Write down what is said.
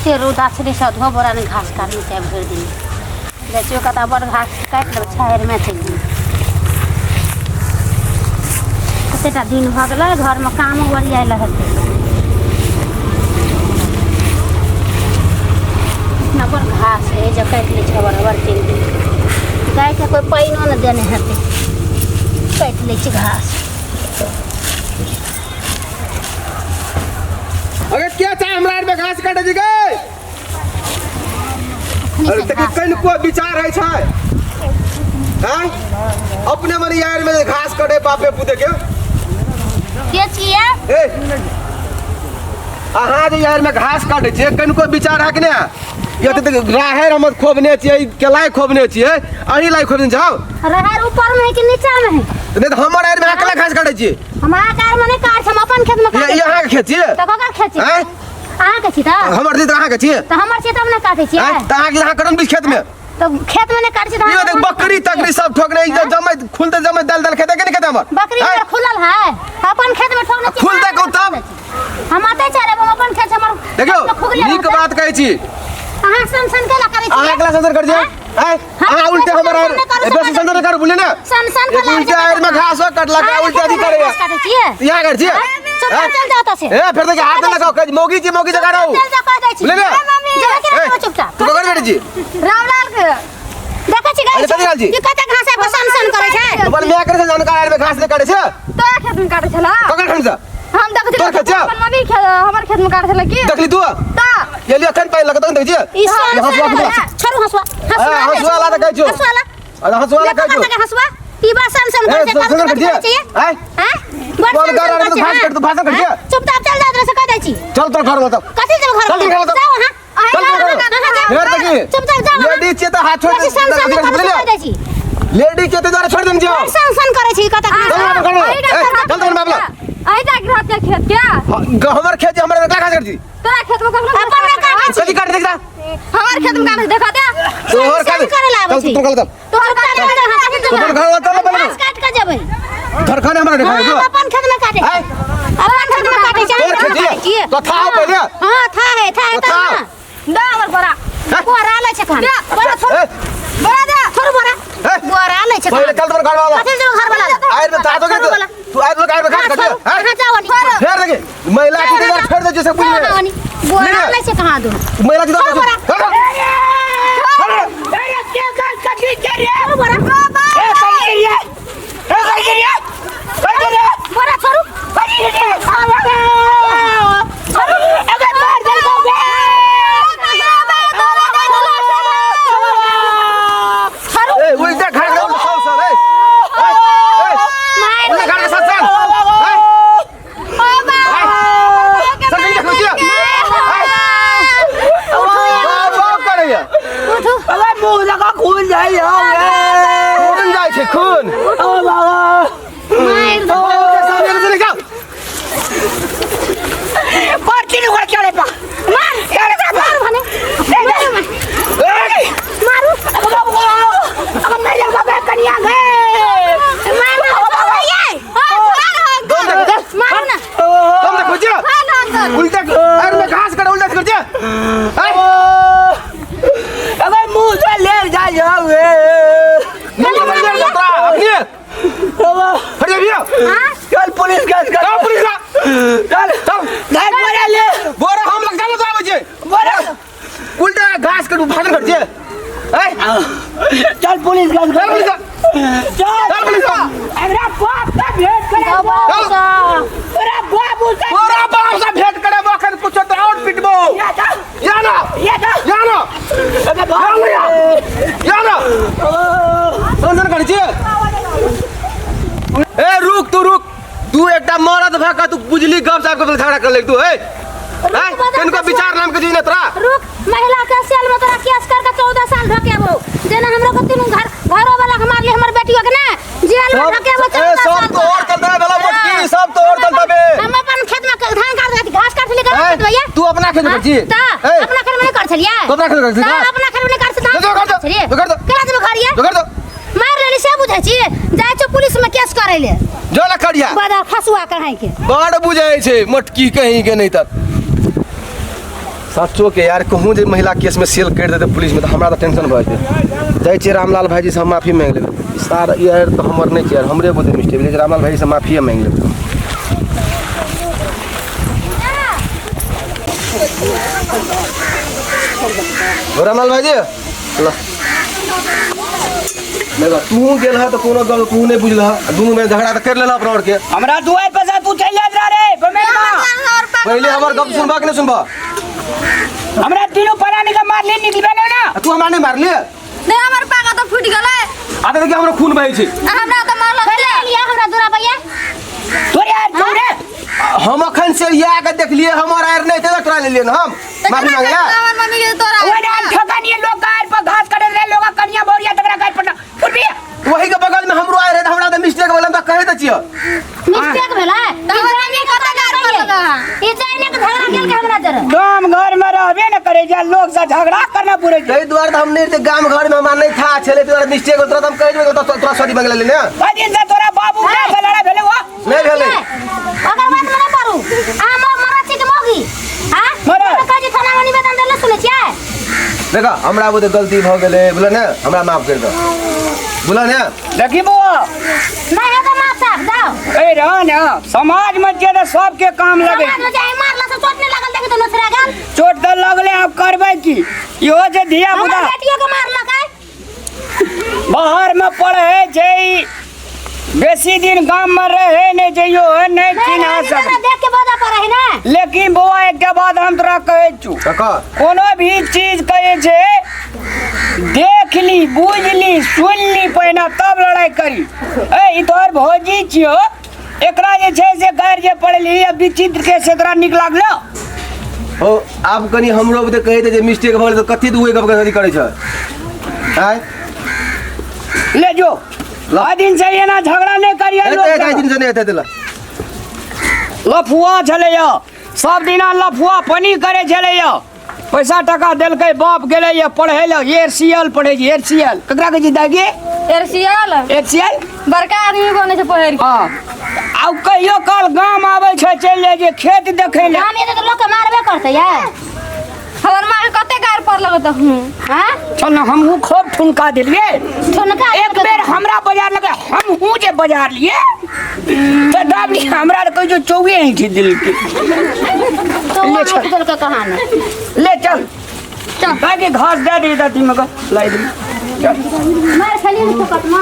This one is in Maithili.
कते रौदा छलै से अधो बोरा ने घास काटने छै भरि दिन। जाइ छियै कतऽ बड़ घास काटि लेबै, छाहरिमे चलि जेबै। कतेटा दिन भऽ गेलै, घरमे कामो ओरियाइल हेतै। इतना बड़ घास है जे काटि लै छै, बराबर चलि गेलै। गायके कोइ पानिओ नहि देने हेतै, काटि लै छै घास। अरे के चाहे हमरा आर में घास काटे जी गए? अरे तक कनिको विचार है छै हैं अपने मन यार में घास काटे बापे पुते के के छियै? ए अहाँ जे यार में घास काटे छियै, कनिको विचार है कि नहि? ये तऽ राहर हमर खोबने छियै, केलाय खोबने छियै, अहीं लाइ खोबने जाओ। राहर ऊपर में है कि नीचा में है? नहि तऽ हमर आर में अकेला घास काटे छियै। हम अहाँके आरमे नहि काज, हम अपन खेतमे काटै ये छी। अहाँके खेत छियै? तऽ ककर खेत छियै? आँय? अहाँके छी तऽ? हमर छी तऽ अहाँके छियै? तऽ हमर छियै तब ने काटै छियै। आँय? तऽ अहाँके अहाँ करन बीच खेतमे? तऽ खेतमे नहि काटै छियै तऽ यो अहाँ देख बकरी तकरी सब ठोकने ई जमै खुलते जमै दल दल खेते के नहीं खेते हमर? बकरी आँय? हमर खुलल है, अपन खेतमे ठोकने छी। खुलतै कहू तब? हम अतै चलेब, हम अपन खेत हमर देखियौ खेतमे खुगले नीक रहतै। बात कहै छी। अहाँ सन सन केला करै छियै? अहाँ अकेला संसर कर छियै? आँय? हम अहाँ उल्टे हमर बेसी संसर नहि करू, बेसी संसर नहि करू, बुझलियै ने? सन सन एक केला उल्टे आयर में घास कटलक, उल्टे अथी करैया। काटै छियै? यहाँ कर छियै? चुपचाप चल जाओ से। ए फिर देखिए हाथ लगाओ, कह मौगी जी मौगी जगह रहो। चल जा कह दै छी। बुझलियै ने? जगह के ए, रखो चुपचाप। तू ककर बेटी छी? रामलाल के देखै छी गाय। अरे कथी रहल छी? ई कते घास आबि सन सन करै छै? अपन माय करे से जानकार आयर में घास नहि काटे छै? तोरा खेत में काटे छला? ककर खेत से? हम देखै तोरा खेत छै? अपन मम्मी खेत हमर खेत में काटे छला की? देखली तू? ता ये लियो अखन पानि लगत देखै छियै? ई सन ये हंसुआ सन खुला। करै छै। छोड़ू हंसुआ। ए, हंसुआ ला तऽ कहै छियौ। हंसुआ ला। अरे हंसुआ ला कहै पकड़ छियौ। के हंसुआ। ई बा सन सन ए, करै छै, सन सन कल करै छियै? छियै? आँय? आँय? बड़ कोन सन घर सन आर में करै तो छै, घास हाँ? काट तू भाषण करै छियै? चुपचाप चल जा से कह दै छी। चल तोर घर में तब। कथी जब घर चल तोर घर में तब। जाओ अहाँ। चल तोर घर में। अहाँ जाओ। फेर देखी। चुपचाप जाओ अहाँ। लेडीज छियै तऽ हाथ छोड़ बेसी सन सन दे, करै छै, कह दै छी। लेडीज छियै तऽ दुआरे छोड़ देने छियौ। बड़ सन सन करै छी कतऽ चल तोर घर में। ए, चल तोर मामला। अहि जा गिरहत के खेत के। हमर खेत जे हमरा एकला घास काटै छी। तोरा खेत में कखनो अपन नहि काटै छी। कथी काट देख रा? हमर खेत में काटे देखा दे। तोहर सन काट। करे ला आबै चल छी। तू घर चल। तोहर काट के तू अपन घर चल पहिले। घास काट के जेबै। धरखन हमरा देखा हाँ, दे। हम अपन खेत में काटे। आँय? अपन खेत में काटे छी, तोहर हम खेत काटे छियै? छियै। तो था पहिले। हाँ, था है, था है तो तब था। ना। दे हमर बोरा। हैं? बोरा लै छै खान। बोरा छोड़, ए, बोरा दे। छोड़ बोरा। ए, बोरा लै छै पहिले खान। चल तोर घर वाला। कथी जेबै घर वाला? आयर में था तो छोड़ू वाला। तू आयर में आयर में घास हाँ, काट छोड़ू। हैं? हाँ, जाओ अनी। फेर देखी महिला के जगह छोड़ दे जैसे बुझ जाओ ले। अनी। बोरा नहीं, लै छै कहाँ दू। महिला के छोड़ बोरा। छोड़ू बोरा। बोरा छोड़ू। ए उल्टा घर के चल सर ए ए मारि उल्टा घर के साथ चल ए चल नहीं देखो जी बाप बाप करैया। उठू। मुँह लगा खून जाइ खून जाइ छै खून। मारि दे। सामने से निकाल। मार। मार भने। मारू। मारू। मार ना। दम देखो मारू ना। दम देखो जी उल्टा अरे मैं घास कटा उल्टा कर दिया। अबे मुँह से ले जाइ मुंह में ले जा अपने हट जा भैया। हाँ? चल पुलिस केस कर। चल पुलिस ला। चल चल नहीं बोरा ले बोरा हम लग जाने तो आवे छे बोरा उल्टा घास कटू भाषण कर छे। ए चल पुलिस केस चल कर। पुलिस ला। चल चल पुलिस ला। अरे बाप से भेंट करे। जाओ बाबू सा। तोरा बाबू से तोरा बाप से भेंट करे अखन कुछो तो और पिटबो। या जा या ना या जा या ना अबे बाप या या ना संसन कर छे। ए रुक तू रुक तू एकटा मरद भऽ कऽ तू बुझली गप साहब के झगड़ा कर ले तू। ए कनको विचार नाम के चीज ने तोरा। रुक, महिला के सेल में तोरा केस करके 14 साल ढकेबो। जेना हमरो के तीनू घर घरो वाला हमार लिए हमर बेटियो के ना जेल में सब ढकेबो ए 14 सब साल। तो और चलता है भला मोटकी सब तो और चलता बे। हम अपन खेत में धान काट के घास काट छलियै ए, खेत भैया। तू अपना खेत में कर छी? ता ए, अपना खेत में नहीं कर छलियै। तू अपना खेत में कर छी? ता अपना खेत में नहीं कर छी, धान जो कर दो, काट छलियै। जो कर दो। केना जेबै घरिये? जो कर दो। मार लेली से बुझै छी, जाइ छौ पुलिस में केस करै ले। जो ना करिया। बड़ा फसुआ कहाँ के। बड़ बुझै छै मोटकी कहीं के नहीं तर। सचो के यार कहूँ जे महिला केस में सेल कर देते पुलिस में तो हमरा तऽ टेंशन भऽ जेतै। जाइ छियै रामलाल भाईजी से हम माफी मांगि लेबै। सार यार तऽ हमर नहि छै यार, हमरे बुद्धि मिस्टेक भेलै। रामलाल भाईजी से माफिए मांगि लेबै। रामलाल भाईजी ल देखा तू गेल ह तऽ कोनो गल तू नहि बुझल ह, दुनू में झगड़ा तऽ कर लेलह अपना और के। हमरा दुआर पर से तू चलि जाइत रह रे बमेरमा। पहिले हमर गप सुनबा कि नहि सुनबा? हमरा तीनों प्राणी के मारली निकलबे ना ना। तू हमरा नहि मारली? नहीं हमर पागा तो फूट गेलै। आ तऽ देखिए हमरा खून बहै छै। हमरा तऽ मारलक। लिया हमरा दूरा भैया। तोरे यार तोरे हम अखन से या के देखलिए हमर आर नहि ते तोरा लेलिए न हम माफी मांगला। हमर मम्मी के तोरा ओए ना ठकानी लोग गाय पर घास काटे रे लोग कनिया बोरिया तकरा गाय पर फुटबी। वही के बगल में हमरो आए रहे त हमरा त मिस्टेक भेल, हम त कहि दै छियै। मिस्टेक भेलै त हमर मम्मी कत गार पर लगा। ई जाने के झगड़ा गेल के हमरा जरे। गाम घर में रहबे न करे जा लोग से झगड़ा करना पूरे। ताहि दुआरे त हम नहि रहितै गाम घर में हमरा नहि था छलै, ताहि दुआरे मिस्टेक होल, तोरा त हम कहि देबै तोरा सॉरी मांगि लेली ने। ओइ दिन से तोरा बाबू के से लड़ाई भेलै वो नहि भेलै। ओकर बात में नहि पड़ू। अहाँ मरद छी कि मौगी? हाँ? मरद। कहै छी थाना में निवेदन देले सुनै छियै? देखा हमरा बुते गलती भऽ गेलै बुझल ने, हमरा माफ करि दऽ बुझल ने। देखी बौआ नहि हेतै माफ साफ जाओ। ए रह ने समाज में जे तऽ सबके काम लगे। समाज में जे मारला से चोट नहि लागल देखी तऽ नोचरा गेल। चोट तऽ लगले आब करबै की, इहो जे धिया पुता हमर बेटियो के मारलकै। बाहर में पढ़े छै बेसी दिन गाम में रहे नहीं जइयो नहीं चिन्हा सब देख के बजा पर है ना। लेकिन बौआ एकटा बात हम तोरा कहै छु, कोनो भी चीज कहै छै देख ली बुझ ली सुन ली पहिने तब लड़ाई करी। ए ई तोहर भौजी छियो, एकरा जे छै से गारि जे पड़ली आ विचित्र के से तोरा नीक लागलो? हो आब कनी हमरो बुते कहै जे मिस्टेक भऽ गेल तऽ कथी तू ओहि गप के करै छ? आँय ले जो आ दिन से एना झगड़ा नहीं करिए। हेतै दिन से नहीं हेतै ल। लफुआ छलै यऽ सब दिना लफुआ पनी करे छलै यऽ, पैसा टका देलकै बाप गेलै यऽ पढ़ै लए एरसीएल पढ़ै छै। एरसीएल ककरा कहै छै दागी? एरसीएल एरसीएल बड़का आदमी बनै छै पढ़ि के। हाँ आब कहियो काल गाम आबै छै चलि जाइ छै खेत देखै लए। गाम एतै तऽ लोक के मारबे करतै यार। हमर माँ के कते गार पड़ लगत हूं। हाँ? चल ना हमहूँ खूब ठुनका देलियै। ठुनका एक बेर हमरा बाजार लगे हमहूँ जे बाजार लिए तऽ दाबली हमरा तऽ कहै छै चौए ऐंठी देलकै। चौआ ऐंठी देलकै कहाँ ने। ले चल बाकी घास दे दे दादी मगर लाई दे। चल मार खाली फोकट में।